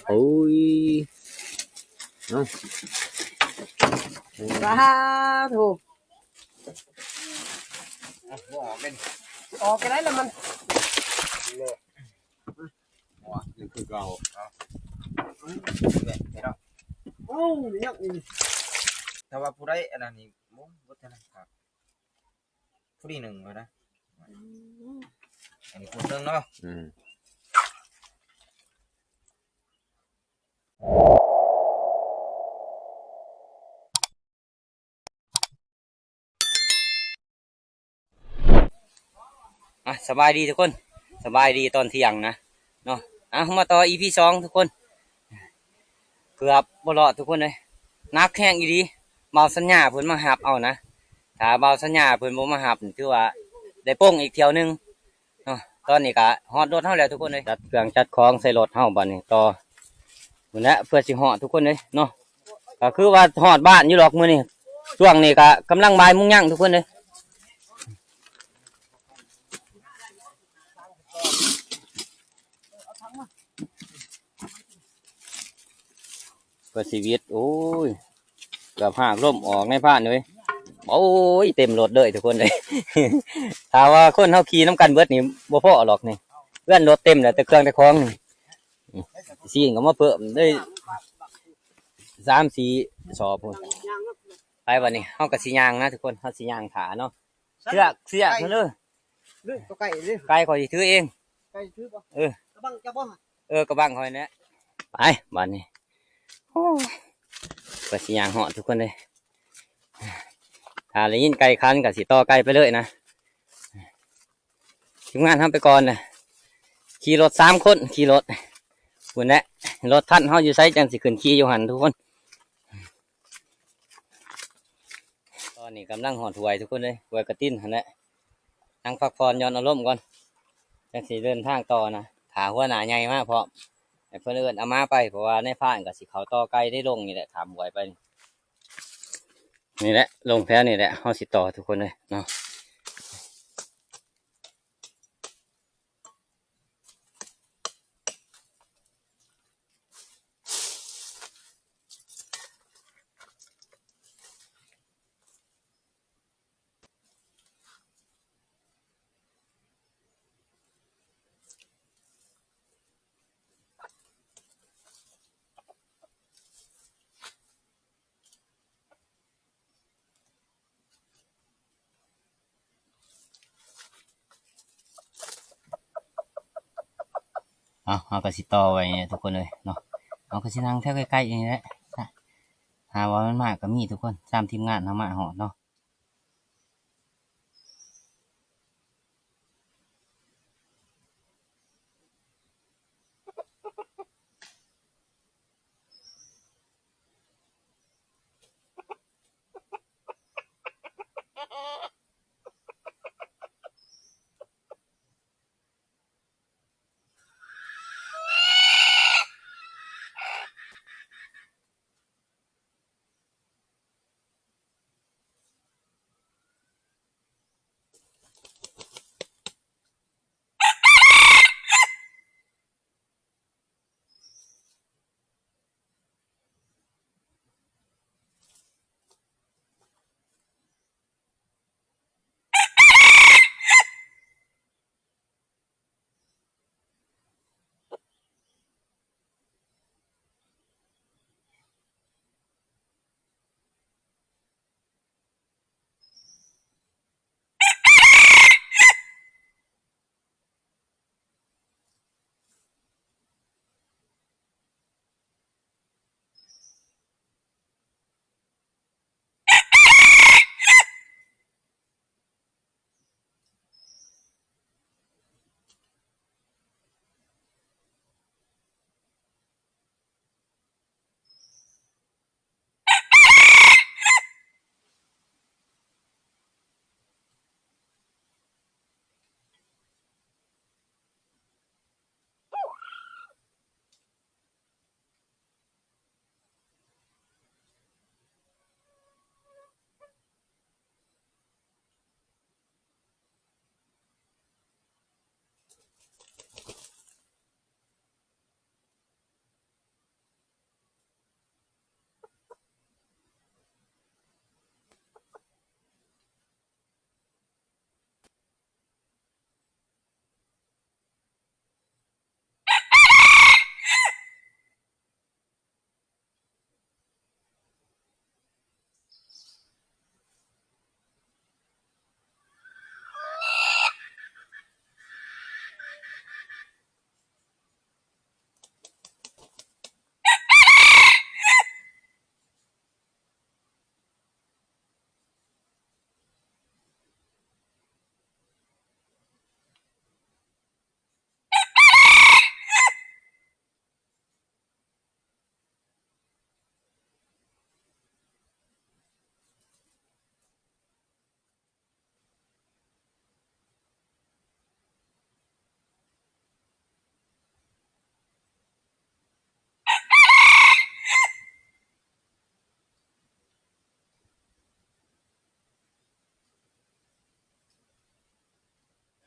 ໂອ້ຍ ເອົາ ສາທຸ ອອກເດ້ ອອກໄດ້ລະມັນ ອອກຄືເກົ່າ ໂອ້ຍ ຍັງອີກ ຖ້າວ່າຜູ້ໃດອັນນັ້ນນີ້ ໂອ້ຍ ບໍ່ທັນຄັກ ຜູ້ນີ້ໜຶ່ງແລ້ວນະ ອັນນີ້ຜູ້ໜຶ່ງເນາະ ອືມ. ອ່ະ ສະບາຍດີທຸກຄົນ ສະບາຍດີຕອນທ່ຽງນະເນາະ ອ່ະ ເຮົາມາຕໍ່ ອີພີ ສອງ ທຸກຄົນ ເກືອບບໍ່ລອດທຸກຄົນເອີຍ ໜັກແຮງອີ່ຫຼີ ບ່າວສັນຍາເພິ່ນມາຮັບເອົານະ ຖ້າບ່າວສັນຍາເພິ່ນບໍ່ມາຮັບນີ້ ຖືວ່າໄດ້ປົງອີກຖ້ຽວໜຶ່ງ ເນາະ ຕອນນີ້ກະຮອດລົດເຮົາແລ້ວທຸກຄົນເອີຍ ຈັດເຄື່ອງຈັດຂອງໃສ່ລົດເຮົາບາດນີ້ຕໍ່ ພຸ້ນແຫຼະ ເພື່ອຊິຮອດທຸກຄົນເອີຍເນາະ ກະຄືວ່າຮອດບ້ານຢູ່ດອກມື້ນີ້ ຊ່ວງນີ້ກະກຳລັງບ່າຍໂມງຍັງທຸກຄົນເອີຍ. ເພື່ອຊີວິດ ໂອ້ຍ ເກືອບຫາກລົ້ມອອກນາຍພານເອີຍ ໂອ້ຍ ເຕັມລົດເລີຍທຸກຄົນເອີຍ ຖ້າວ່າຄົນເຮົາຂີ່ນຳກັນເບິດນີ້ບໍ່ພໍດອກນີ້ ເຮືອນລົດເຕັມແລ້ວ ແຕ່ເຄື່ອງແຕ່ຂອງນີ້ ຊີ້ນກໍມາເພີ່ມໄດ້ສາມສີ່ສອບພຸ້ນ ໄປບາດນີ້ເຮົາກໍຊິຍ່າງນະທຸກຄົນ ເຮົາຊິຍ່າງຖ້າເນາະ ເຊືອກ ເຊືອກເດີ ເດີ ຕົວໄກ່ເດີ ໄກ່ຂ້ອຍຊິຖືເອງ ໄກ່ຖືບໍ່ ເອີ ກະບັງເຈົ້າບໍ່ ເອີ ກະບັງຂ້ອຍແຫຼະ ໄປບາດນີ້ ໂອ້ຍ ກະຊິຍ່າງຮອດທຸກຄົນເລີຍ ຖ້າໄດ້ຍິນໄກ່ຂັນກະຊິຕໍ່ໄກ່ໄປເລີຍນະ ທີມງານເຮົາໄປກ່ອນນະ ຂີ່ລົດສາມຄົນ ຂີ່ລົດ ພຸ້ນແຫຼະ ລົດຄັນເຮົາຢູ່ໃສຈັ່ງຊິຂຶ້ນຂີ່ຢູ່ຫັ້ນທຸກຄົນ ຕອນນີ້ກຳລັງຮອດຫ້ວຍທຸກຄົນເອີຍ ຫ້ວຍກະຕິນຫັ້ນແຫຼະ ນັ່ງພັກຜ່ອນຢ່ອນອາລົມກ່ອນ ຈັ່ງຊິເດີນທາງຕໍ່ນະ ຖ້າຫົວໜ້າໃຫຍ່ມາພ້ອມ ໃຫ້ເພິ່ນເອີ້ນອາມາໄປ ເພາະວ່ານາຍພານກໍຊິເຂົ້າຕໍ່ໄກ່ໃນດົງນີ້ແຫຼະ ຂ້າມຫ້ວຍໄປ ນີ້ແຫຼະ ລົງແຖວນີ້ແຫຼະ ເຮົາຊິຕໍ່ທຸກຄົນເລີຍເນາະ. ເອົາ ເຮົາກໍຊິຕໍ່ໄວ້ນີ້ແຫຼະທຸກຄົນເອີຍເນາະ ເຮົາກໍຊິນັ່ງແຖວໃກ້ໆນີ້ແຫຼະ ຫາວ່າມັນມາກໍມີທຸກຄົນ ຕາມທີມງານເຮົາມາຮອດເນາະ.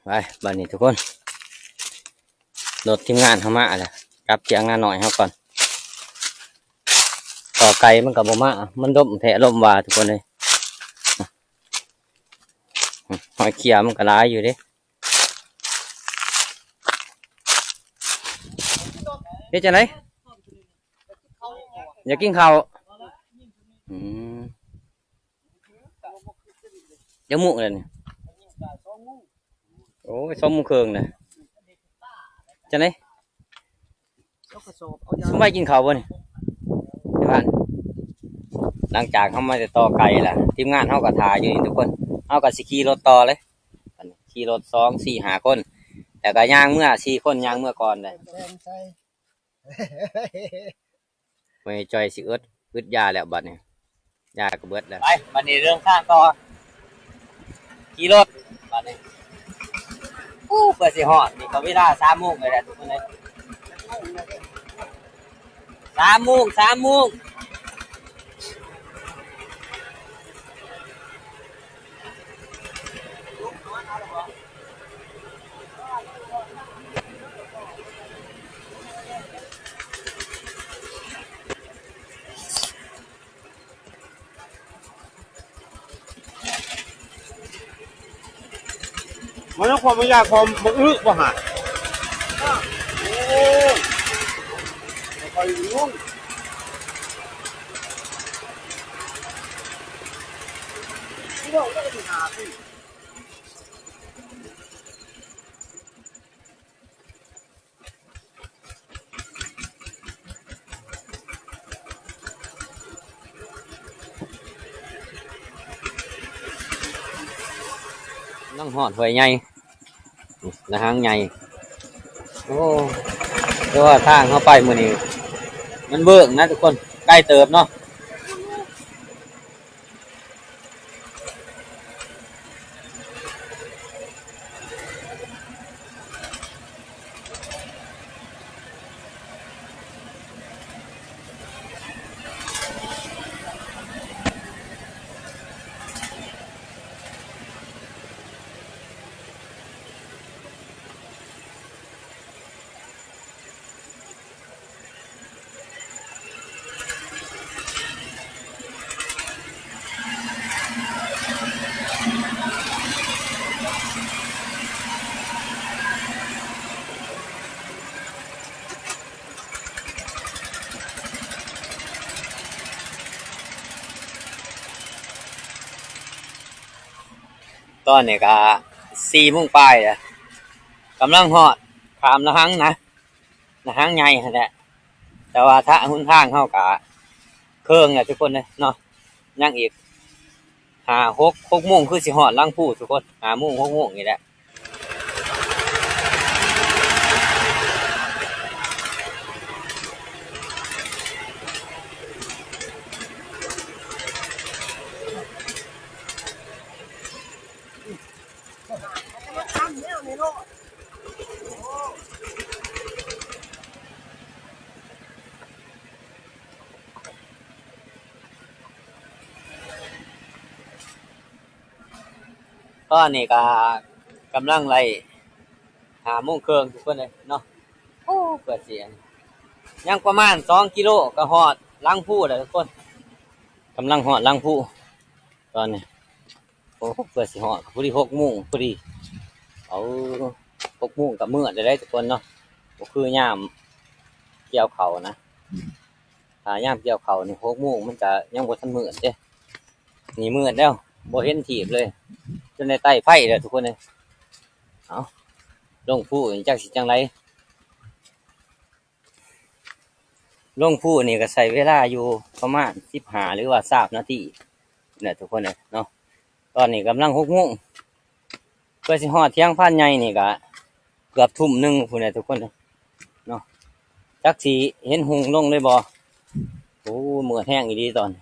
ໄປ ບາດນີ້ທຸກຄົນ ລົດທີມງານເຮົາມາແລ້ວ ກັບເຈ້ຍງານ້ອຍເຮົາກ່ອນ. ຕໍ່ໄກ່ມັນກໍບໍ່ມາ ມັນລົມແທ້ລົມວ່າທຸກຄົນເອີຍ. ຫອຍເຂ່ຍມັນກໍຫຼາຍຢູ່ເດ້. ເຮັດຈັ່ງໃດ? ຢາກກິນເຂົ້າ. ອືມ. ຈັກໂມງແລ້ວນີ້? ໂອ້ຍ ສອງໂມງເຄິ່ງແລ້ວ. ຈັ່ງໃດ? ຊຸມໄວກິນເຂົ້າບໍ່ນີ້? ໃນບ້ານ ຫຼັງຈາກເຮົາມາແຕ່ຕໍ່ໄກ່ລະ ທີມງານເຮົາກໍຖ້າຢູ່ນີ້ທຸກຄົນ. ເຮົາກໍຊິຂີ່ລົດຕໍ່ເລີຍ ຂີ່ລົດສອງ ສີ່ ຫ້າຄົນ ແລ້ວກໍຍ່າງເມືອ ສີ່ຄົນຍ່າງເມືອກ່ອນເລີຍ. ແມ່ຈ່ອຍຊິອຶດ ອຶດຢາແລ້ວບັດນີ້ ຢາກໍເບິດແລ້ວ. ໄປ ບັດນີ້ເດີນທາງຕໍ່ ຂີ່ລົດບັດນີ້. ໂອ້ ເພື່ອຊິຮອດນີ້ກໍເວລາສາມໂມງແລ້ວທຸກຄົນເອີຍ. ສາມໂມງ ສາມໂມງ. ມັນຍັງຄວາມມັນຍາກ ຄວາມບັກອຶບໍ່ຫາ. ໂອ້ ບໍ່ຄ່ອຍງງ ທີ່ເວົ້າແລ້ວກໍຊິຫາຊິ. ກຳລັງຮອດຫ້ວຍໃຫຍ່ ນາຮັງໃຫຍ່. ໂອ້ ແຕ່ວ່າທາງເຮົາໄປມື້ນີ້ມັນເວີ້ງນະທຸກຄົນ ໄກເຕີບເນາະ. ຕອນນີ້ກະສີ່ໂມງປາຍແລ້ວ ກຳລັງຮອດ ຂ້າມນາຮັງນະ ນາຮັງໃຫຍ່ຫັ້ນແຫຼະ. ແຕ່ວ່າທາງຫົນທາງເຮົາກະເຄິ່ງແລ້ວທຸກຄົນເອີຍເນາະ ຍັງອີກຫ້າ ຫົກ ຫົກໂມງຄືຊິຮອດຫຼັງພູທຸກຄົນ ຫ້າໂມງ ຫົກໂມງນີ້ແຫຼະ. ຕອນນີ້ກະກຳລັງໄລ່ຫ້າໂມງເຄິ່ງທຸກຄົນເອີຍເນາະ. ໂອ້ ເພື່ອຊິ ຍັງປະມານສອງກິໂລກະຮອດຫຼັງພູແລ້ວທຸກຄົນ ກຳລັງຮອດຫຼັງພູຕອນນີ້. ໂອ້ ເພື່ອຊິຮອດ ພໍດີຫົກໂມງພໍດີ ເອົາ ຫົກໂມງກະມືດແລ້ວເດ້ທຸກຄົນເນາະ ບໍ່ຄືຍາມກ່ຽວເຂົ້ານະ. ຖ້າຍາມກ່ຽວເຂົ້ານີ້ຫົກໂມງມັນກະຍັງບໍ່ທັນມືດເດ້ ນີ້ມືດແລ້ວ ບໍ່ເຫັນຖີບເລີຍ ຈົນໄດ້ໄຕ້ໄຟແລ້ວທຸກຄົນເອີຍ. ເອົາ ລົງພູນີ້ຈັກຊິຈັ່ງໃດ. ລົງພູນີ້ກໍໃຊ້ເວລາຢູ່ປະມານສິບຫ້າ ຫຼືວ່າຊາວນາທີແຫຼະທຸກຄົນເອີຍເນາະ. ຕອນນີ້ກຳລັງຫົກໂມງ ເພື່ອຊິຮອດຖຽງພານໃຫຍ່ນີ້ກະເກືອບທຸ່ມໜຶ່ງພຸ້ນແຫຼະທຸກຄົນເອີຍເນາະ. ຈັກຊິເຫັນຮຸ່ງລົງເລີຍບໍ່. ໂອ້ ເມື່ອຍແຮງອີ່ຫຼີຕອນ ເ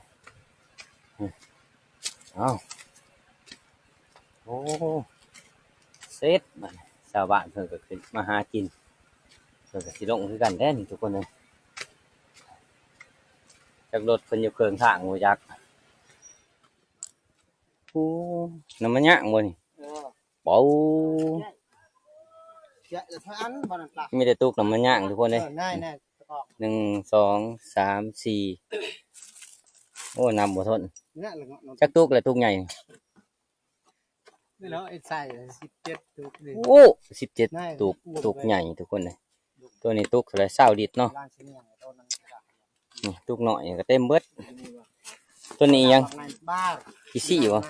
ອົ້າ ໂອ້ ເສັດບາດນີ້ ຊາວບ້ານເພິ່ນກໍຂຶ້ນມາຫາກິນ ເພິ່ນກໍຊິລົງຄືກັນແຫຼະນີ້ທຸກຄົນເອີຍ. ຈັກລົດເພິ່ນຢູ່ເຄິ່ງທາງບໍ່ຈັກ. ໂອ້ ນ້ຳມັນຍາງບໍ່ນີ້? ເອີ ເປົາ ເຈາະລະເທົ່າອັນ ບໍ່ນັ້ນປາ ມີແຕ່ຕຸກນຳມັນຍ່າງທຸກຄົນເດ້. ເອີ ນາຍ ນາຍ ຕະກອງ ໜຶ່ງ ສອງ ສາມ ສີ່ ໂອ້ ນັບບໍ່ທົນ. ນີ້ແຫຼະ ຈັກຕຸກລະຕຸກໃຫຍ່? ນີ້ເນາະ ໄອ້ໃສ່ສິບເຈັດຕຸກນີ້. ໂອ້ ສິບເຈັດ ນາຍ ຕຸກ ຕຸກໃຫຍ່ທຸກຄົນເດ້. ຕົວນີ້ຕຸກເທົ່າໃດ? ຊາວລິດເນາະ. ນີ້ຕຸກນ້ອຍກໍເຕັມເບິດ. ຕົວນີ້ຫຍັງ? ຂີ້ຊີ້ບໍ່?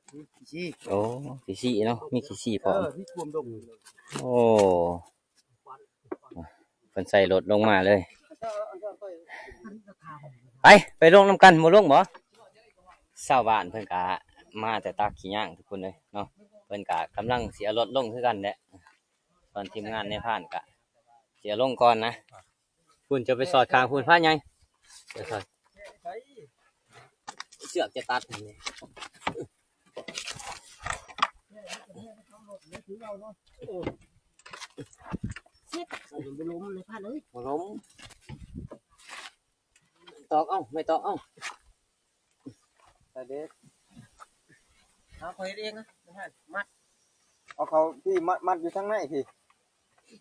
ຂີ້ຊີ້. ໂອ້ ຂີ້ຊີ້ເນາະ ມີຂີ້ຊີ້ພ້ອມ. ເອີ ມີຄວາມດົກ. ໂອ້ ເພິ່ນໃສ່ລົດລົງມາເລີຍ. ໄປ ໄປລົງນຳກັນ. ບໍ່ລົງບໍ່? ຊາວບ້ານເພິ່ນກະມາແຕ່ຕັກຂີ້ຍາງທຸກຄົນເລີຍເນາະ. ເພິ່ນກະກຳລັງຊິເອົາລົດລົງຄືກັນແຫຼະ. ສ່ວນທີມງານນາຍພານກະຊິເອົາລົງກ່ອນນະ. ພຸ້ນ ຈະໄປສອດຂ້າງພຸ້ນ ພາໃຫຍ່. ເຊືອກຈະຕັດນີ້. ບໍ່ລົ້ມນາຍພານເອີຍ. ບໍ່ລົ້ມ. ຕອກເອົາ ໄມ້ຕອກເອົາ. ໃສ່ເດັກ ເອົາ ຂ້ອຍເຮັດເອງນະ ມັດ ເອົາເຂົ້າພີ້ ມັດ ມັດຢູ່ທາງໃນພີ້.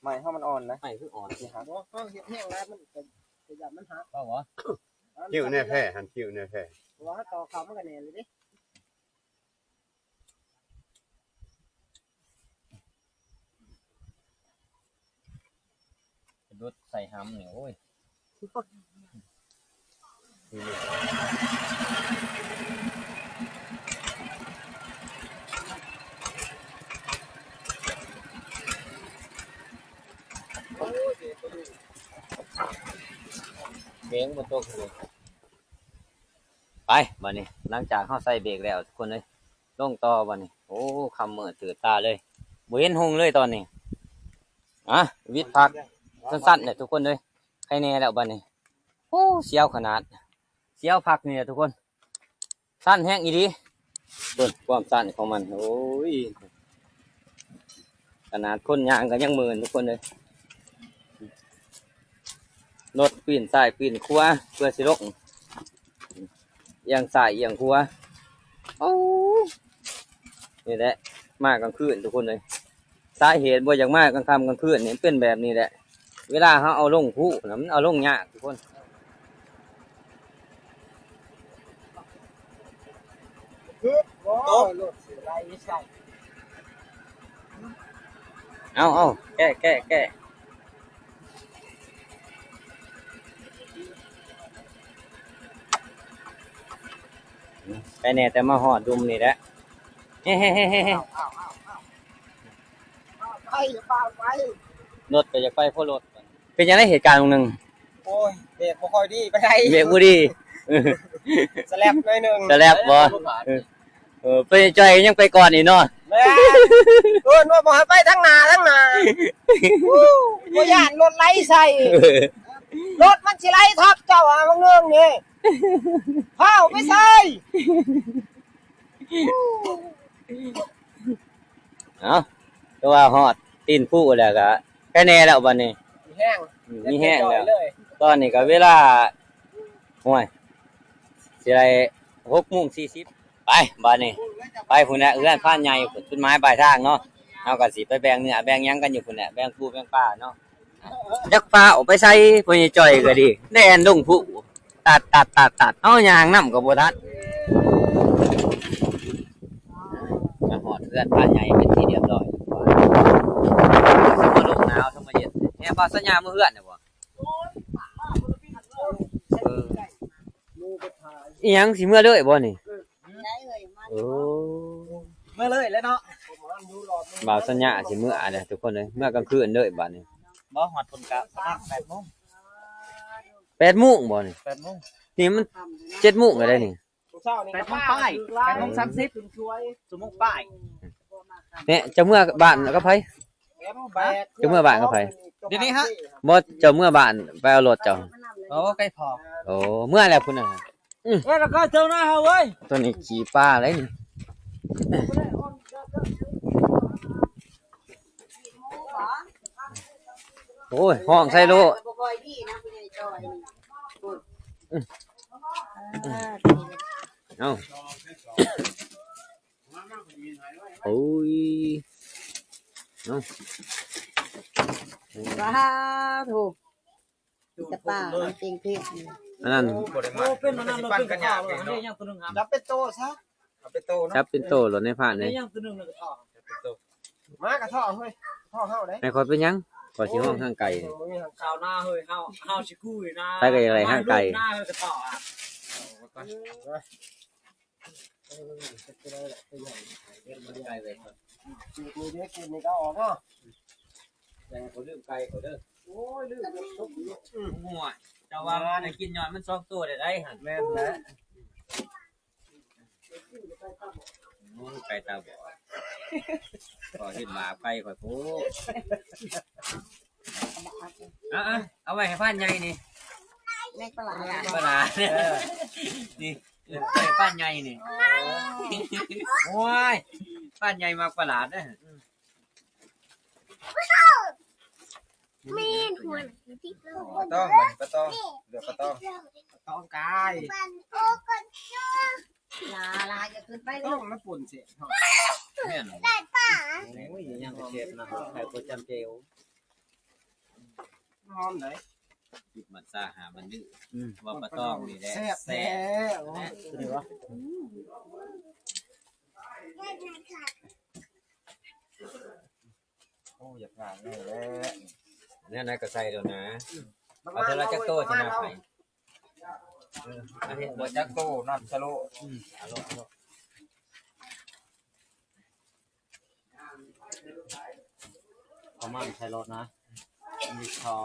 ໄມ້ເຮົາມັນອ່ອນນະ. ໄມ້ຄືອ່ອນຊິຫັກ. ບໍ່ ເຮົາເຮັດແຮງຫຼາຍມັນກະ ກະຢ້ານມັນຫັກ. ເອົາບໍ່? ຄິ້ວແນ່ແທ້ຫັ້ນ ຄິ້ວແນ່ແທ້. ເພາະວ່າເຮົາຕອກເຂົ້າມັນກະແໜ້ນຢູ່ເດ້. ລົດໃສ່ຫຳນີ້ ໂອ້ຍ ເບງບໍ່ຕົກເລີຍ. ໄປ ບາດນີ້ ຫຼັງຈາກເຮົາໃສ່ເບກແລ້ວທຸກຄົນເອີຍ ລົງຕໍ່ບາດນີ້. ໂອ້ ຄ່ຳມືດຕື່ນຕາເລີຍ ບໍ່ເຫັນຮຸ່ງເລີຍຕອນນີ້. ອ່ະ ວິດພັກສັ້ນໆແຫຼະທຸກຄົນເອີຍ. ໃຄແນ່ແລ້ວບາດນີ້. ໂອ້ ສຽວຂະໜາດ ສຽວພັກນີ້ແຫຼະທຸກຄົນ. ຊັນແຮງອີ່ຫຼີ. ເບິ່ງຄວາມຊັນຂອງມັນ ໂອ້ຍ ຂະໜາດຄົນຍ່າງກໍຍັງເມື່ອຍທຸກຄົນເອີຍ. ລົດປີ້ນຊ້າຍປີ້ນຂວາເພື່ອຊິລົງ ອຽງຊ້າຍອຽງຂວາ. ໂອ້ ນີ້ແຫຼະ ມາກາງຄືນທຸກຄົນເອີຍ. ສາເຫດບໍ່ຢາກມາກາງຄ່ຳກາງຄືນນີ້ ເປັນແບບນີ້ແຫຼະ. ເວລາເຮົາເອົາລົງພູນະ ມັນເອົາລົງຍາກທຸກຄົນ. ເອົາ ເອົາ ແກະ ແກະ ແກະ. ໄປແດ່ ແຕ່ມາຮອດດຸ່ມນີ້ແຫຼະ. ເຮ ເຮ ເຮ ເຮ ເຮ. ໄປ ຢ່າພາໄປ. ລົດກໍຢາກໄປ ເພາະລົດ. ເປັນຈັ່ງໃດເຫດການຂອງໜຶ່ງ? ໂອ້ຍ ເບຣກບໍ່ຄ່ອຍດີປານໃດ. ເບຣກບໍ່ດີ. ສະແລັບໜ້ອຍໜຶ່ງ. ສະແລັບບໍ່? ເອີ ເອີ ໄປຈ່ອຍຍັງໄປກ່ອນອີກເນາະ. ແມ່ນ. ເອີ້ນວ່າບໍ່ໃຫ້ໄປທາງໜ້າ ທາງໜ້າ. ໂອ້ ບໍ່ຢ້ານລົດໄຫຼໃສ່. ລົດມັນຊິໄຫຼທັບເຈົ້າຫາບາງເລື່ອງນີ້. ພ້າວໄປໃສ່. ເອົ້າ ຄືວ່າຮອດຕີນພູແລ້ວກະໄຄແນ່ແລ້ວບັດນີ້ ມີແຮງ ອືມ ມີແຮງແລ້ວ. ຕອນນີ້ກະເວລາ ໂອ້ຍ ຊິໄດ້ຫົກໂມງສີ່ສິບ. ໄປ ບັດນີ້ ໄປພຸ້ນແຫຼະ ເຮືອນພານໃຫຍ່ພຸ້ນ ຈຸດໝາຍປາຍທາງເນາະ. ເຮົາກະຊິໄປແບ່ງເນື້ອແບ່ງຫຍັງກັນຢູ່ພຸ້ນແຫຼະ ແບ່ງປູແບ່ງປາເນາະ. ຈັກຟ້າວໄປໃສ ພໍ່ໃຫຍ່ຈ່ອຍກໍດີ ແລ່ນລົງພູ ຕັດ ຕັດ ຕັດ ຕັດ ເຮົາຍ່າງນຳກໍບໍ່ທັນ. ມາຮອດເຮືອນພານໃຫຍ່ເປັນທີ່ຮຽບຮ້ອຍ ມາລົມໜາວທຳມະເຢັນ. ແມ່ນບໍ່ ສັນຍາເມືອເຮືອນແລ້ວບໍ່? ເອີ ອີ່ຫຍັງ ຊິເມືອເລີຍບໍ່ນີ້? ໄດ້ເອີຍ ມາ ເອີ ເມືອເລີຍແຫຼະເນາະ. ບ່າວສັນຍາຊິເມືອແຫຼະທຸກຄົນເອີຍ ເມືອກາງຄືນເລີຍບາດນີ້. ບໍ່ ຮອດພຸ້ນກະປະມານແປດໂມງ. ແປດໂມງບໍ່ນີ້? ແປດໂມງ. ນີ້ມັນເຈັດໂມງແລ້ວເດ້ນີ້. ແປດໂມງປາຍ ແປດໂມງສາມສິບ ຊົ່ວໂມງປາຍ. ແມ່ ເຈົ້າເມືອບ້ານກັບໃຜ? ເຈົ້າເມືອບ້ານກັບໃຜ? ດຽວນີ້ຮະ? ບໍ່ ເຈົ້າເມືອບ້ານໄປເອົາລົດເຈົ້າ. ໂອ້ ໃກ້ພໍ. ໂອ້ ເມືອແລ້ວພຸ້ນນະ. ອື ເອີ ແລ້ວກໍເຈົ້ານາເຮົາເວີຍ ຕົວນີ້ຂີ້ປາເລີຍນີ້. ໂອ້ຍ ຮ້ອງໃສ່ໂລດ. ບໍ່ຄ່ອຍດີນະ ຜູ້ໃຫຍ່ຈ່ອຍ. ເອົ້າ ໂອ້ຍ ເອົ້າ ສາທຸ ມີແຕ່ປາເປັນເພດ. ອັນນັ້ນ ໂອ້ ບໍ່ໄດ້ມາ ໂອ້ ເປັນອັນນັ້ນ ຊິປັນກັນຍາກເອງເນາະ ເຮັດຫຍັງຕົວໜຶ່ງ ຈັບເປັນໂຕຊະ ເອົາເປັນໂຕເນາະ ຈັບເປັນໂຕໂລດໃນພານເດ້ ເຮັດຫຍັງຕົວໜຶ່ງ ຈັບເປັນໂຕ ມາກະທໍ່ເຮີ້ຍ ທໍ່ເຮົາເດ້ ໃຫ້ຂ້ອຍເປັນຫຍັງ ຂ້ອຍຊິຮ້ອງຮ່າງໄກ່ນີ້ ບໍ່ມີຮ່າງ ຊາວນາເຮີ້ຍ ເຮົາ ເຮົາຊິກູ້ນະ ໃຜກໍຢາກໄດ້ຮ່າງໄກ່ ນາເຮີ້ຍກະຕໍ່ອະ ເອີ ເປັນໄປໄດ້ແຫຼະ ຕົວໃຫຍ່ ເຮັດມັນໄກ່ເລີຍ ສູດນີ້ເດ້ ເກັບນີ້ກໍອອກເນາະ ແຕ່ກໍລືມໄກ່ເຂົາເດີ ໂອ້ຍ ລືມແລ້ວ ໂອ້ຍ ເຈົ້າວ່າໄດ້ກິນຍ້ອນມັນສອງໂຕໄດ້ໄດຫັ້ນ ແມ່ນແຫຼະ ໂອ້ ໄກ່ຕາບອດ ກໍເຮັດບາບໄກ່ຂ້ອຍໂພດ ເອົາໆ ເອົາໄວ້ໃຫ້ພານໃຫຍ່ນີ້ ແມ່ນປະຫຼາດ ປະຫຼາດ ເອີ ນີ້ ເອີ ໃຫ້ພານໃຫຍ່ນີ້ ໂອ້ຍ ພານໃຫຍ່ມັກປະຫຼາດເດ້ ແມ່ນຫົວໜ້າຕິດໂລດ ປາຕອງ ປາຕອງ ເລືອກປາຕອງ ປາຕອງກາຍ ລາ ລາ ຢ່າຂຶ້ນໄປເລີຍ ຕ້ອງມາປົ່ນເສຍ ແມ່ນ ໄດ້ປາ ໂອ້ຍ ຍັງກະເຈັບນະ ໄຂ່ບໍ່ຈຳເຈວ ຫອມໄດ໋ ຕິດມັດຊາຫາມັນດື້ ອືມ ວ່າປາຕອງນີ້ແຫຼະ ແຊບແທ້ ແຊບ ໂອ້ຍ ເປັນຫຍັງວະ ອືມ ໂອ້ ຢາກຫາກແນ່ແຫຼະ ແນວໃດກໍໃສ່ໂລດນະ ເອົາເທື່ອລະຈັກໂຕຊິນະ ໃຜ ເອີ ອັນນີ້ບໍ່ຈັກໂຕ ນັບຊະໂລດ ອືມ ເອົາໂລດ ເອົາໂລດ ປະມານໃສ່ໂລດນະ ມີທໍ່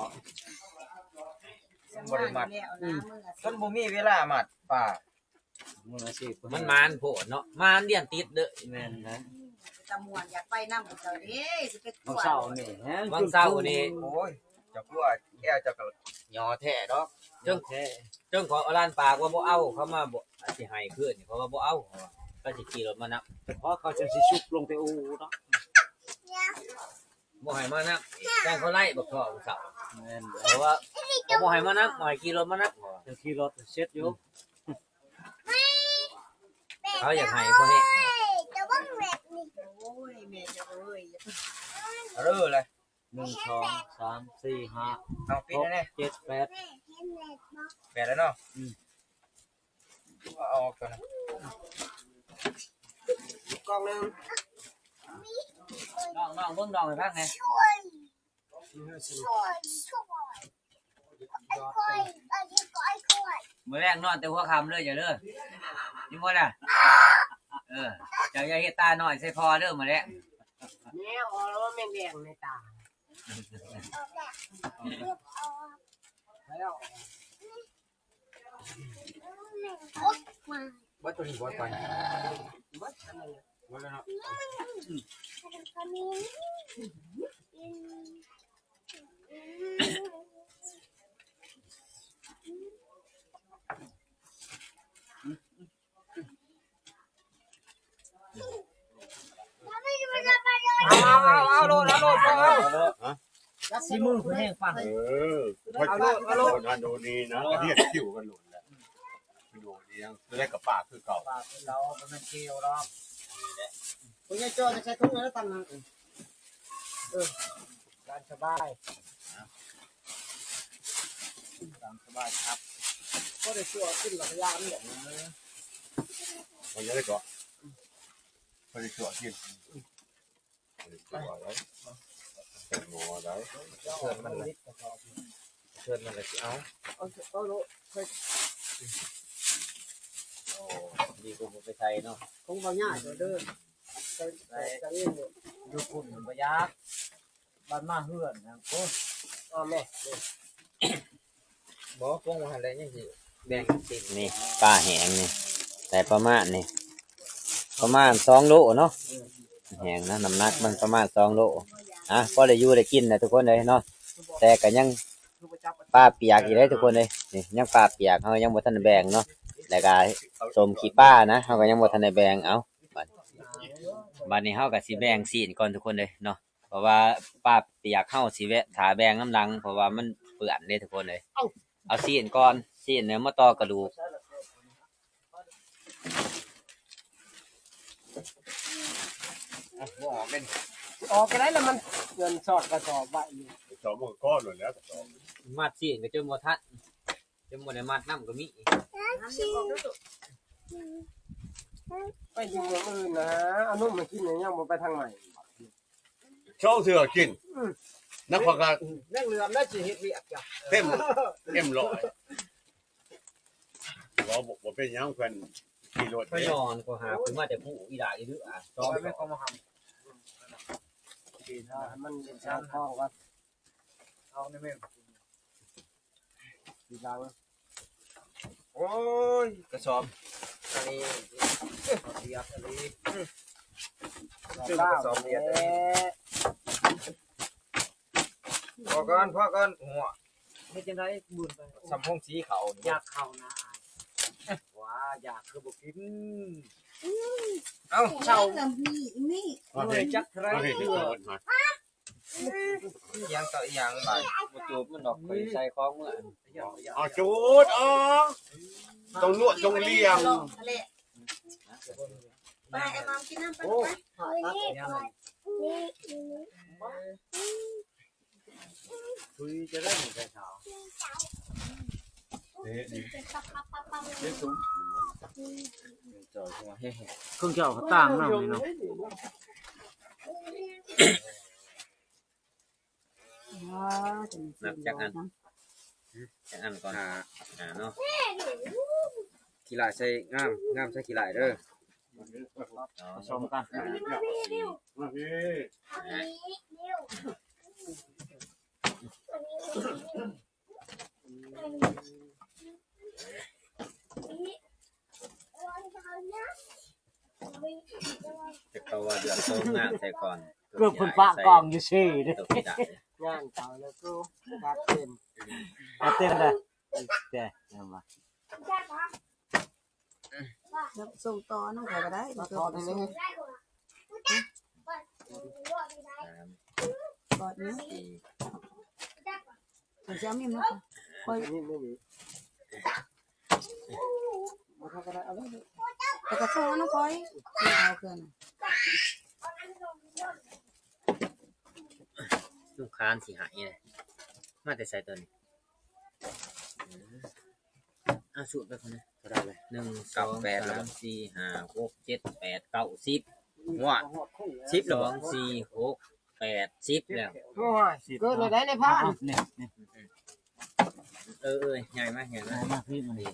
ບໍ່ໄດ້ມັດ ອືມ ຈົນບໍ່ມີເວລາມັດປາ ມືອາຊີບ ມັນໝານໂພດເນາະ ໝານລຽນຕິດເດີ ແມ່ນນະ ຕາມ່ວນຢາກໄປນຳເຈົ້າເດ້ ຊິໄປກວດ ວັນເສົານີ້ແຮງ ວັນເສົານີ້ ໂອ້ຍ ເຈົ້າກວດແອວເຈົ້າກໍຫຍໍ້ແທ້ດອກ ເຊິ່ງ ເຊິ່ງຂໍອາລານປາກວ່າບໍ່ເອົາ ເຂົາມາບໍ່ ຊິໃຫ້ຄືນ ເຂົາວ່າບໍ່ເອົາ ເຂົາວ່າເຂົາຊິຂີ່ລົດມານຳ ເພາະເຂົາຈັ່ງຊິຊຸບລົງແຕ່ອູ່ເນາະ ບໍ່ໃຫ້ມານຳ ແຕ່ເຂົາໄລ່ບັກທໍ່ວັນເສົາ ແມ່ນ ເພາະວ່າເຂົາບໍ່ໃຫ້ມານຳ ບໍ່ໃຫ້ຂີ່ລົດມານຳ ເຈົ້າຂີ່ລົດເສັດຢູ່ ເຂົາຢາກໃຫ້ພໍແຮງ ເຈົ້າເບິ່ງແບບນີ້ ໂອ້ຍ ແມ່ເຈົ້າເອີຍ ເອີ ເລີຍ ໜຶ່ງ ສອງ ສາມ ສີ່ ຫ້າ ເອົາ ປິດ ຫົກ ແນ່ ເຈັດ ແປດ ແປດແລ້ວເນາະ ອືມ ເອົາອອກກ່ອນນະ ກ່ອງໜຶ່ງ ນ້ອງໆ ເບິ່ງນ້ອງໃຫ້ຟັງແນ່. ມື້ແລງນອນແຕ່ຫົວຄ່ຳເດີເຈົ້າເດີ ຍິນບໍ່ລະ ເອີ ເຈົ້າຢ່າເຮັດຕານ້ອຍໃສ່ພໍ່ເດີມື້ແລງ ແມ່ ໂອ້ ແມ່ນແດງໃນຕາ ໄປແລ້ວ. ເບິດໂຕນີ້ ເບິດໄປ ເບິດ ເບິດແລ້ວເນາະ ເອົາ ເອົາ ເອົາ ເອົາໂລດ ເອົາໂລດ ເອົາໂລດ ຈັກສີມືເພິ່ນແຮງຟັງ ເອີ ເອົາໂລດ ເອົາໂລດ ໂດນຫັ້ນໂດນນີ້ນະ ຮຽກຄິວກັນໂລດແຫຼະ ໂດນນີ້ຍັງໄດ້ກັບປາກຄືເກົ່າ ປາກຄືເກົ່າ ບໍ່ແມ່ນເກວດອກ ຜູ້ໃຫຍ່ຈໍຈະໃສ່ຖົງແລ້ວຕັ້ງ ເອີ ການສະບາຍ ຕາມສະບາຍຄັບ ພໍໄດ້ຊົ່ວກິນແລ້ວກໍຢາມັນດອກ ເອີ ພໍໄດ້ເກາະ ພໍໄດ້ຊົ່ວກິນ ບໍ່ໄດ້ຊົ່ວໄດ້ ເປັນໝໍໄດ້ ເພື່ອນມັນລະ ເພື່ອນມັນລະຊິເອົາ ເອົາ ເອົາໂລດ ໂອ້ ດີກວ່າບໍ່ໄປໃສ່ເນາະ ຂອງເບົາຍາກເດີ ໃສ່ ໃສ່ ໃສ່ເອງໂລດ ຢູ່ພຸ້ນມັນບໍ່ຢາກ ບາດມາເຮືອນຫັ້ນ ໂອ້ຍ ອ້າວແມ່ ບໍ່ ປົງວ່າຫັ້ນແຫຼະ ຍັງຊິແບ່ງຊິ ນີ້ ປາແຫ້ງນີ້ ໄດ້ປະມານນີ້ ປະມານສອງໂລເນາະ ແຫ້ງນະ ນ້ຳໜັກມັນປະມານສອງໂລ ອ່ະ ພໍໄດ້ຢູ່ໄດ້ກິນນະທຸກຄົນເອີຍເນາະ ແຕ່ກໍຍັງປາປຽກຢູ່ເດ້ທຸກຄົນເອີຍ ນີ້ ຍັງປາປຽກ ເຮົາຍັງບໍ່ທັນໄດ້ແບ່ງເນາະ ແລ້ວກໍສົ້ມຂີ້ປານະ ເຮົາກໍຍັງບໍ່ທັນໄດ້ແບ່ງ ເອົາ ບາດ ບາດນີ້ເຮົາກໍຊິແບ່ງຊີ້ນກ່ອນທຸກຄົນເອີຍເນາະ. ເພາະວ່າປາປຽກເຮົາຊິແວະຖ້າແບ່ງນຳຫຼັງ ເພາະວ່າມັນເປື້ອນເດ້ທຸກຄົນເອີຍ ເອົາຊີ້ນກ່ອນ ຊີ້ນເອົາມາຕໍ່ກະດູກ ບໍ່ອອກເດ້ ອອກໄປໄດ້ລະ ມັນເງິນຊອດກະສອບໄວ້ຢູ່ ຈອມມັນກໍກ້ອນໂລດແລ້ວ ຈອມ ມັດຊີ້ນກໍຈົນບໍ່ທັນ ຈົນບໍ່ໄດ້ມັດນຳກໍມີ. ໄປຢູ່ເມືອງອື່ນນະ ເອົານົມມາກິນ ຍັງບໍ່ໄປທາງໃໝ່ ສອງເທື່ອກິນ. ອືມ ນັກພາການ ແມ່ງເຫຼືອມໄດ້ຊິເຮັດວຽກຈ້ະ ເຕັມ ເຕັມຮ້ອຍ. ບໍ່ ບໍ່ ບໍ່ເປັນຫຍັງ ເພິ່ນຂີ່ລົດ ໄປນອນກໍຫາ ເພິ່ນມາແຕ່ຜູ້ອີ່ຫຼ້າອີ່ດື້ ອາ ຈອມ ແມ່ນກໍມາຫາ ມັນເປັນຊາວຄອງວ່າ ເອົາໃນແມ່ນ ໂອ້ຍ ກະສອບ ອັນນີ້ ເປີກອັນນີ້ ກະສອບ ເປີກອັນນີ້ ພໍກ່ອນ ພໍກ່ອນ ຫົວ ເຮັດຈັ່ງໃດ ບຸນໄປ ສຳພອງສີເຂົ້າ ຢາກເຂົ້ານາ ວ່າຢາກຄືບໍ່ກິນ. ເອົ້າ ເຊົາ ມີ ມີ ບໍ່ໄດ້ຈັກເທື່ອ ມາເຮັດ ມາເຮັດ ອີ່ຫຍັງຕໍ່ອີ່ຫຍັງບາດ ບໍ່ຈູບມັນດອກ ຂ້ອຍໃສ່ຂອງເມືອ ເອົາຈູດອອກ ຕ້ອງນວດ ຕ້ອງລ້ຽງ ໄປ ໄອ້ມອມກິນນ້ຳໄປ ໂອ້ ໄປ ຄຸຍຈະໄດ້ເປັນຊາວ ເດ້ ເດ້ ເຄື່ອງເຈົ້າກໍຕາມນຳນີ້ເນາະ. ນັບຈັກອັນ ຈັກອັນກ່ອນ ຫ້າ ຫ້າເນາະ ຂີ້ຫຼ້າຍໃສ່ງາມ ງາມໃສ່ຂີ້ຫຼ້າຍເດີ ປະສົມກັນ ຫ້າ ແຕ່ເຂົາວ່າເລືອກໂຕງາມໃສ່ກ່ອນ ເກືອບເພິ່ນປະກອງຢູ່ເຊເດ້ ໂຕຂີ້ດາ ງານເຂົາແລ້ວກໍຈັດເຕັມ ຈັດເຕັມເດ້ ແຕ່ ແຕ່ວ່າ ແລ້ວສົ່ງຕໍ່ນຳຂ້ອຍກໍໄດ້ ມາທອດໃຫ້ແດ່ ທອດນີ້ ເອົາຊິເອົາມີດມາ ຂ້ອຍ ມີດບໍ່ມີ ບໍ່ເອົາກໍໄດ້ ເອົາເລີຍ ແລ້ວກໍສົ່ງນຳຂ້ອຍ ເອົາເຄື່ອງ ລູກຄ້າຊິໃຫ້ ມາແຕ່ໃສຕົວນີ້? ອືມ ອ່ະ ສູດໄປພຸ້ນນະ ເທົ່າໃດເລີຍ? ໜຶ່ງ ສອງ ສາມ ສີ່ ຫ້າ ຫົກ ເຈັດ ແປດ ເກົ້າ ສິບ ຫົວ ສິບແລ້ວບໍ່? ສອງ ສີ່ ຫົກ ແປດ ສິບແລ້ວ ໂອ້ຍ ສິບ ເກີນແລ້ວໄດ໋ນາຍພານ ນີ້ ນີ້ ເອີ ເອີ ໃຫຍ່ມາ ໃຫຍ່ມາ ໃຫຍ່ມາ ພີ້ມັນນີ້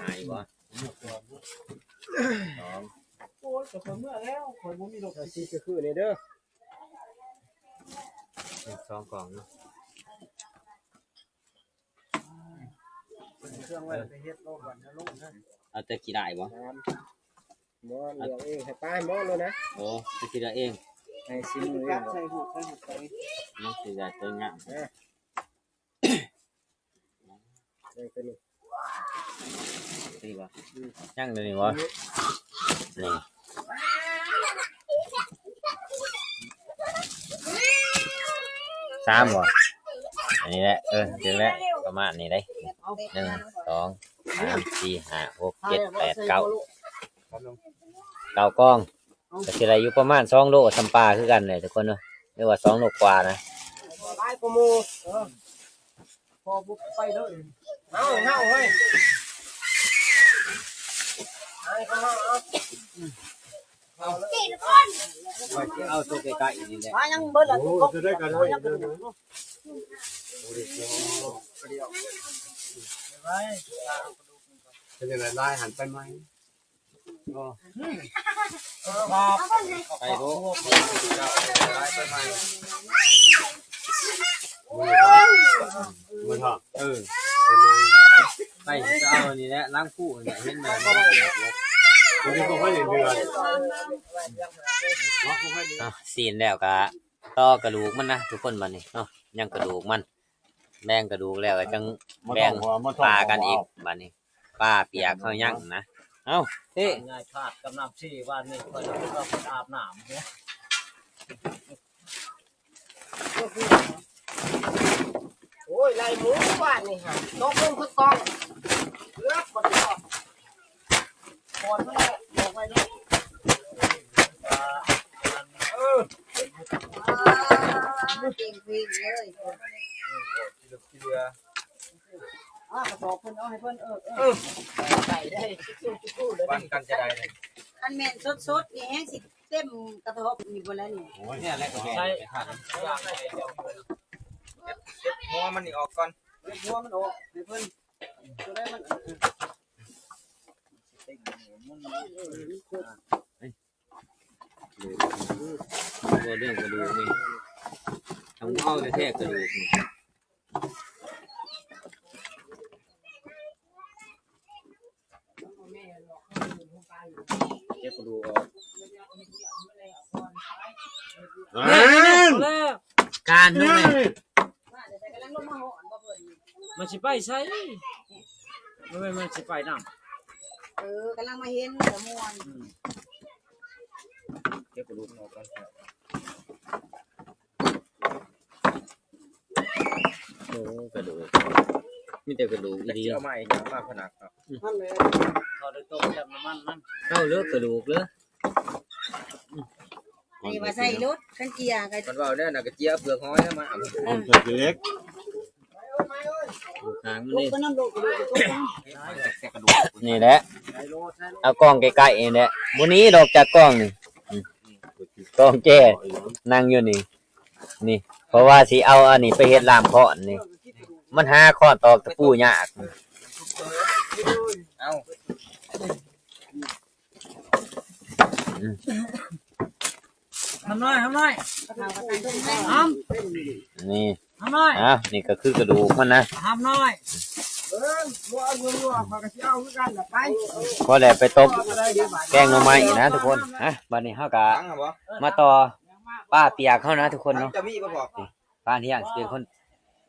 ຫາຍບໍ່? ສອງ ໂອ້ຍ ແຕ່ຂ້ອຍເມື່ອແລ້ວ ຂ້ອຍບໍ່ມີລົດ ຊິຄືໆນີ້ເດີ ສອງກ່ອງເນາະ ເຄື່ອງໄວ້ໄປເຮັດໂລດ ວັນທະລຸນະ ເອົາແຕ່ຂີ້ໄດ້ບໍ່? ບໍ່ ເລືອກເອງ ໃຫ້ປ້າໝໍໂລດນະ ໂອ້ ໄປຊິເລືອກເອງ ໃຫ້ຊິມືເອງ ໃສ່ຫູດ ໃສ່ຫູດໄປ ມັນຊິໄດ້ຕົວງາມ ເອີ ຍັງຕົວນີ້ ນີ້ບໍ່? ອືມ ຍັງຕົວນີ້ບໍ່? ນີ້ ສາມບໍ່? ອັນນີ້ແຫຼະ ເອີ ຖືກແລ້ວ ປະມານນີ້ເດ້ ໜຶ່ງ ສອງ ສາມ ສີ່ ຫ້າ ຫົກ ເຈັດ ແປດ ເກົ້າ ເກົ້າກ່ອງ ກໍຊິໄດ້ຢູ່ປະມານສອງໂລ ສ່ຳປາຄືກັນແຫຼະທຸກຄົນເນາະ ຫຼືວ່າສອງໂລກວ່ານະ ຫຼາຍກວ່າໝູ່ ເອີ ພໍບໍ່ໄປເລີຍ ເອົາ ເອົາເຮີ້ຍ ເອົາ ເອົາ ເອົາ ເອົາໂຕໃກ້ໆນີ້ແຫຼະ ມາຍັງເບິດລະ ໂອ້ ຈະໄດ້ກັນເລີຍ ເປັນຈັ່ງໃດ ລາຍຫັນໄປໃໝ່ ໄປໂລດ ໄປໃໝ່ ເອີ ໄປເອົານີ້ແຫຼະ ຫຼັງພູນີ້ແຫຼະ ເຫັນແມ່ນບໍ່? ເຫັນເດືອນ ອ່ະ ຊີ້ນແລ້ວກະຕໍ່ກະດູກມັນນະທຸກຄົນ ບາດນີ້ເນາະ ຍັງກະດູກມັນ ແບ່ງກະດູກແລ້ວກໍຈັ່ງແບ່ງປາກັນອີກ ບາດນີ້ປາປຽກເຮົາຍັງນະ ເອົ້າ ເທ ຍາຍທາດກຳນຳຊີ ວານນີ້ຂ້ອຍເອົາໄປອາບນ້ຳ ໂອ້ຍ ໄລ່ໝູວານນີ້ຫາ ຕົກລົງຄືກອງ ເກືອບບໍ່ໄດ້ ກ່ອນເພິ່ນອອກໄປເນາະ ເອີ ເອີ ເອີ ເກັ່ງເພງເລີຍ. ອາ ກະສອບເພິ່ນເອົາໃຫ້ເພິ່ນ ເອີ ເອີ ເອີ ໄປໄດ້ ຈູ້ໆເລີຍ ປັນກັນຈະໄດ້. ຄັນແມ່ນສົດໆນີ້ແຮງຊິເຕັມກະສອບນີ້ພຸ້ນແຫຼະນີ້. ໂອ້ຍ ນີ້ແຫຼະກະແມ່ນ ໃສ່ ເກັບ ເກັບຫົວມັນນີ້ອອກກ່ອນ ເກັບຫົວມັນອອກໃຫ້ເພິ່ນ ໂຕໃດມັນ ເອີ ເອີ ເອີ ເອີ ເອີ ບໍ່ເລື່ອງກະດູກນີ້ ຕ້ອງເອົາແທ້ໆກະດູກນີ້ ເກັບກະດູກອອກ. ນັ້ນ ການນັ້ນ ມັນຊິໄປໃສ? ມັນ ມັນຊິໄປນຳ. ເອີ ກຳລັງມາເຫັນ ກະມ່ວນ ອືມ ເກັບກະດູກອອກກ່ອນ. ໂອ້ ກະດູກ ມີແຕ່ກະດູກອີ່ຫຼີ. ເອົາມາອີກຫຍັງມາພະນັກເນາະ. ອືມ ນັ້ນແຫຼະ ເຂົ້າໄດ້ຕົ້ມແຊບນ້ຳມັນມັນ ເຂົ້າເລີກະດູກເລີ. ອືມ ອັນນີ້ວ່າໃສ່ລົດ ຄັນເຈຍກະ ມັນເວົ້າແນວນັ້ນກະເຈຍເປືອກຫອຍມາ ເອີ ເປືອກເຫຼັກ ຂ້າງມັນນີ້ ນີ້ແຫຼະ ເອົາກ້ອງໃກ້ໆນີ້ແຫຼະ ບໍ່ໜີດອກຈາກກ້ອງນີ້. ອືມ ກ້ອງແຈ້ ນັ່ງຢູ່ນີ້ ນີ້ ເພາະວ່າຊິເອົາອັນນີ້ໄປເຮັດລາມຄ້ອນນີ້ ມັນຫາຄ້ອນຕອກຕະປູຍາກ. ເອົາ ອືມ ຫຳໜ້ອຍ ຫຳໜ້ອຍ ຫຳ ນີ້ ຫຳໜ້ອຍ ອ່າ ນີ້ກະຄືກະດູກມັນນະ ຫຳໜ້ອຍ ພໍແລ້ວໄປຕົ້ມແກງໜໍ່ໄມ້ນະທຸກຄົນ. ອ່ະ ບາດນີ້ເຮົາກະມາຕໍ່ ປາປຽກເຮົານະທຸກຄົນເນາະ ຈະມີບໍ່ພໍ ນີ້ ປ້າທ່ຽງຊິເປັນຄົນ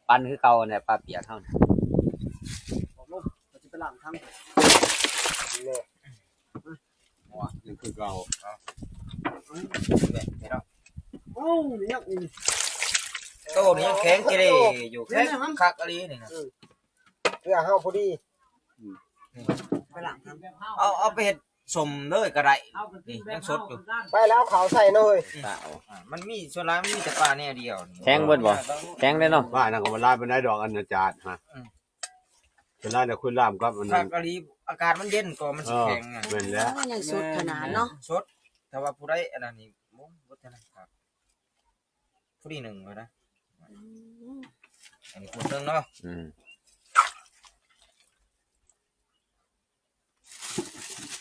ປັ່ນຄືເກົ່າແຫຼະ ປາປຽກເຮົານະ ອອກລົງ ເຮົາຊິໄປລ້າງຖັງ ຍັງຄືເກົ່າ ເອົາ ໂຕນີ້ຍັງແຂງເຈເລຢູ່ ແຂງຄັກອີ່ຫຼີນີ້ນະ ເອີ ເພື່ອເຮົາພໍດີ ອືມ ໄປລ້າງ ເອົາ ເອົາໄປເຮັດ ສົ້ມເລີຍກະໄດ້ ນີ້ຍັງສົດຢູ່ ໄປແລ້ວເອົາເຂົ້າໃສ່ເນາະເຮີ້ຍ. ອືມ ອ່າ ມັນມີ ສ່ວນຫຼາຍມັນມີແຕ່ປາແນວດຽວນີ້ ແຂງເບິດບໍ່? ແຂງເດ້ເນາະ ປານັ້ນກະບໍ່ຫຼາຍປານໃດດອກ ອັນນາຈາດຮະ ອືມ ສ່ວນຫຼາຍນະຄຸນລາມກັບອັນນັ້ນ ຄັກອີ່ຫຼີ ອາກາດມັນເຢັນກໍມັນຊິແຂງ ເອີ ແມ່ນແລ້ວ ຍັງສົດຂະໜາດເນາະ ສົດ ຖ້າວ່າຜູ້ໃດອັນນັ້ນນີ້ ໂອ້ຍ ບໍ່ທັນຄັກ ພໍດີໜຶ່ງແລ້ວນະ ອືມ ອັນນີ້ຜູ້ໜຶ່ງເນາະ ອືມ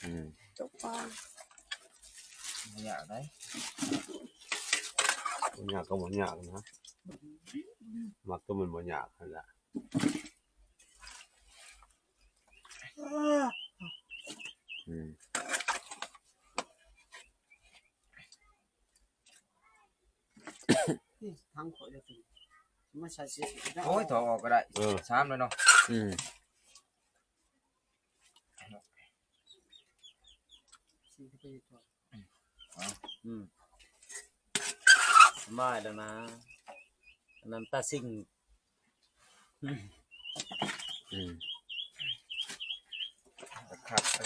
ອືມ ຕົກປາ ບໍ່ຍາກໃດ ບໍ່ຍາກກະບໍ່ຍາກນະ ມັກໂຕມັນບໍ່ຍາກຫັ້ນລະ ອືມ. ນີ້ທາງຂ້ອຍເດີ ມາໃສ່ເສຍ ໂອ້ຍ ຖອກອອກກະໄດ້ ເອີ ສາມແລ້ວເນາະ ອືມ ອືມ ສະບາຍແລ້ວນະ ອັນນັ້ນຕາຊິງ ອືມ ຄັກ ເອີ.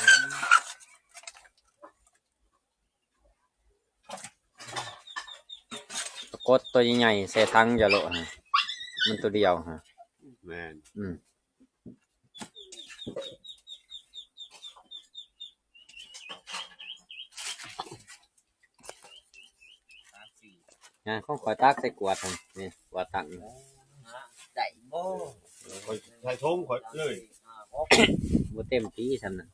ປາກົດໂຕໃຫຍ່ໆ ໃສ່ຖັງຈະໂລະ ມັນໂຕດຽວ ແມ່ນ ອືມ ນະ ຂອງຂ້ອຍຕັກໃສ່ກວດຫັ້ນ ນີ້ ກວດຕັກ ໄດ້ບໍ່? ຂ້ອຍໃສ່ຖົງຂ້ອຍເລີຍ ບໍ່ເຕັມທີ່ຊ່ຳນັ້ນ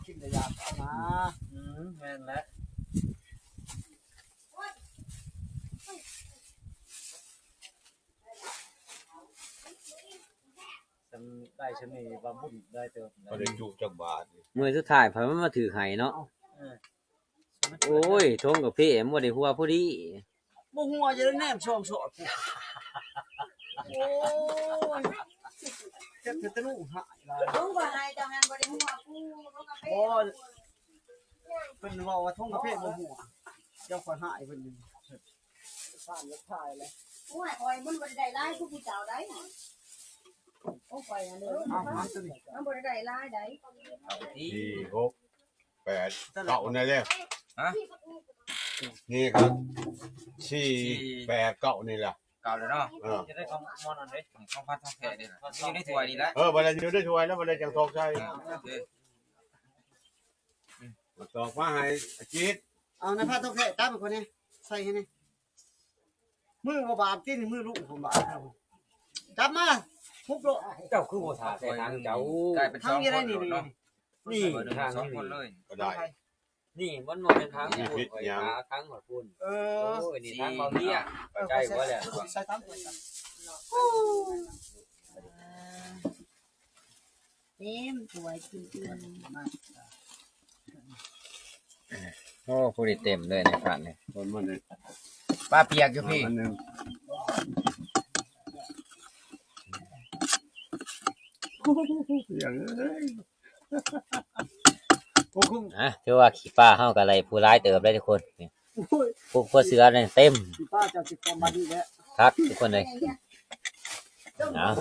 ກິນແຕ່ຢາກເອົານາ ອືມ ແມ່ນແຫຼະ ຊ່ຳໄດ້ຊ່ຳນີ້ວ່າບຸນໄດ້ເຕີບ ບໍ່ໄດ້ຈຸຈັກບາດ ມື້ສຸດທ້າຍໄຜມັນມາຖືກໃຫ້ເນາະ ເອີ. ໂອ້ຍ ຖົງກາເຟມັນບໍ່ໄດ້ຫົວພໍດີ ບໍ່ຫົວຈະໄດ້ແນມຊ່ອງສອດ ໂອ້ຍ ເຈັບແທ້ຕະໜູຫາຍຫຼາຍ ຖົງກໍໃຫ້ເຈົ້າຫັ້ນບໍ່ໄດ້ຫົວປູ ຖົງກາເຟບໍ່ ເພິ່ນເວົ້າວ່າຖົງກາເຟບໍ່ຫົວ ເຈົ້າຂ້ອຍຫາຍເພິ່ນຢູ່ ໂອ້ຍ ຂ້ອຍມັນບໍ່ໄດ້ໄດ້ຫຼາຍຄືຜູ້ເຈົ້າໃດ ຂອງຂ້ອຍຫັ້ນເດີ ມັນບໍ່ໄດ້ໄດ້ຫຼາຍໃດ ສີ່ ຫົກ ແປດ ເກົ້ານັ້ນແຫຼະ ຮະ ນີ້ກໍ ສີ່ແປດເກົ້ານີ້ແຫຼະ ເກົ່າແລ້ວເນາະ ເອີ ຈະໄດ້ຂອງໝໍນັ້ນເດ້ ຂອງພັດທອງແທ້ເດ້ ຢູ່ໃນຖ້ວຍນີ້ແຫຼະ ເອີ ບໍ່ໄດ້ຢູ່ໃນຖ້ວຍແລ້ວ ບໍ່ໄດ້ຈັ່ງຊອກໃສ່ ເອີ ໂອເຄ ມາຕອກມາໃຫ້ອາຈິດ ເອົານະ ພາດທອງແທ້ ຕາມໃຫ້ຂ້ອຍແດ່ ໃສ່ໃຫ້ແດ່ ມືບໍ່ບາດຕິ ມືລຸກບໍ່ບາດ ຈັບມາ ຮຸບໂລດ ເຈົ້າຄືບໍ່ຖ້າໃສ່ທາງເຈົ້າ ກາຍເປັນສອງຄົນໂລດເນາະ ນີ້ທາງສອງຄົນເລີຍ ກໍໄດ້ ນີ້ມັນບໍ່ແມ່ນທາງ ນີ້ຜິດຫຍັງ ທາງຂອງພຸ້ນ ເອີ ໂອ້ຍ ນີ້ທາງເບົາເຮຍ ເອີ ເຂົ້າໃຈບໍ່ແລ້ວ ໃສ່ຕາມ ເຕັມຖ້ວຍກິນເທື່ອ ໂອ້ ຜູ້ນີ້ເຕັມເລີຍໃນພັດນີ້ ຄົນມັນນີ້ ປາປຽກຢູ່ພີ້ ອັນໜຶ່ງ ຢ່າງເອີຍ ໂອ້ ຄື ອ່ະ ຖືວ່າຂີ້ປາເຮົາກໍໄດ້ຜູ້ຫຼາຍເຕີບເລີຍທຸກຄົນ ໂອ້ຍ ພວກ ພວກເສືອນີ້ເຕັມ ຂີ້ປາເຈົ້າຊິຄວາມມາດີແລ້ວ ຄັກທຸກຄົນເອີຍ ເອົາ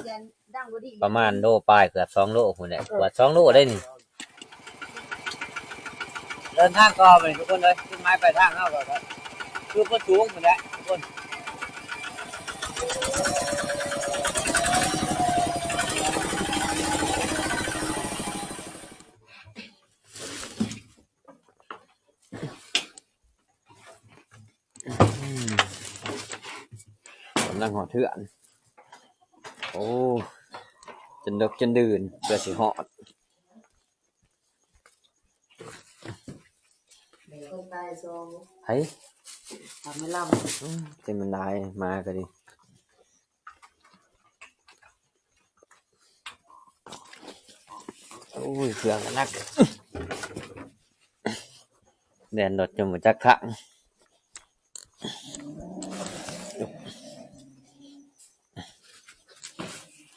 ປະມານໂລປາຍ ເກືອບສອງໂລພຸ້ນແຫຼະ ກວາດສອງໂລໄດ້ນີ້ ເດີນທາງຕໍ່ໄປນີ້ທຸກຄົນເອີຍ ຈຸດໝາຍປາຍທາງເຮົາກໍຄືພຸ້ນສູງພຸ້ນແຫຼະທຸກຄົນ ກຳລັງຮອດເຮືອນ ໂອ້ ຈົນເດິກຈົນດື່ນເພື່ອຊິຮອດ ໄຜ ອືມ ເຕັມມັນຫຼາຍ ໝາກໍດີ ໂອ້ຍ ເຄື່ອງໜັກ ແລ່ນລົດຈົນບໍ່ຈັກທາງ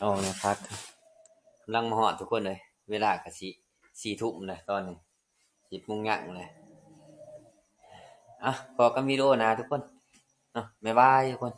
ເອົານະ ພັກ ກຳລັງມາຮອດທຸກຄົນເອີຍ ເວລາກໍຊິສີ່ທຸ່ມແລ້ວຕອນນີ້ ສິບໂມງຍັງແລ້ວ ອ່ະ ພໍ້ກັນວິດີໂອໜ້າທຸກຄົນເນາະ ບາຍບາຍທຸກຄົນ.